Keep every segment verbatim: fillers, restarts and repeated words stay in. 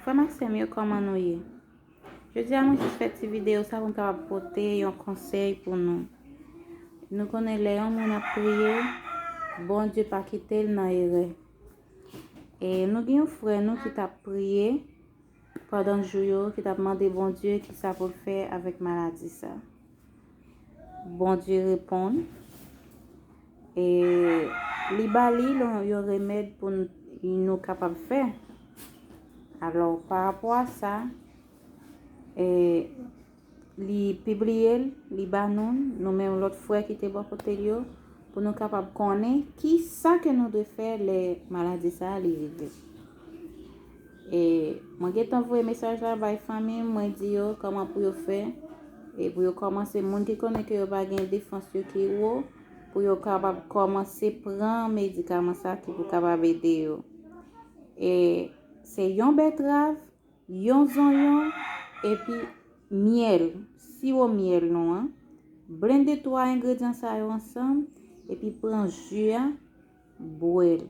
Frè m ak sè m yo, kòman nou ye? Jodi a, mwen jis fè ti videyo sa pou m kapab pote yon konsèy pou nou. Nou konnen lè yon moun ap priye, Bondye pa kite l nan erè. E nou gen yon frè nou ki t ap priye pandan jou yo, ki t ap mande Bondye kisa pou l fè avèk maladi sa. Bondye reponn. E li ba li yon, yon remèd pou n, nou kapab fè. Alò, pa rapò a sa, e li pibliye l, li ba nou, nou menm lòt frè ki te bò kote l yo, pou nou kapab konnen ki sa ke nou dwe fè lè maladi sa a li rive. E mwen gentan voye mesaj la bay fanmi m, mwen di yo kòman pou yo fè, e pou yo kòmanse, moun ki konnen ke yo pa gen defans yo ki wo, pou yo kapab kòmanse pran medikaman sa ki pou kapab ede yo. E se yon bètrav, yon zonyon, epi myèl, siwo myèl nou an. Blende twa engredyan sa yo ansanm, epi pran ji a, bwè l.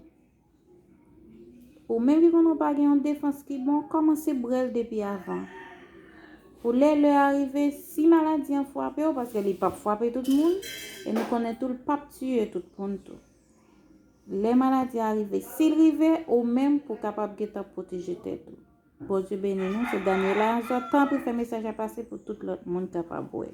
Ou menm ki konnen w pa gen yon defans ki bon, kòmanse bwè l depi avan. Pou lè lè a rive, si maladi an frape w, paske li p ap frape tout moun, e nou konnen tou l p ap tiye tout moun tou. Lè maladi a rive, si l rive, ou menm pou kapab gentan pwoteje tèt ou. Bondye beni nou, se Daniela Anzò. Tanpri fè mesaj la pase pou tout lòt moun kapab wè.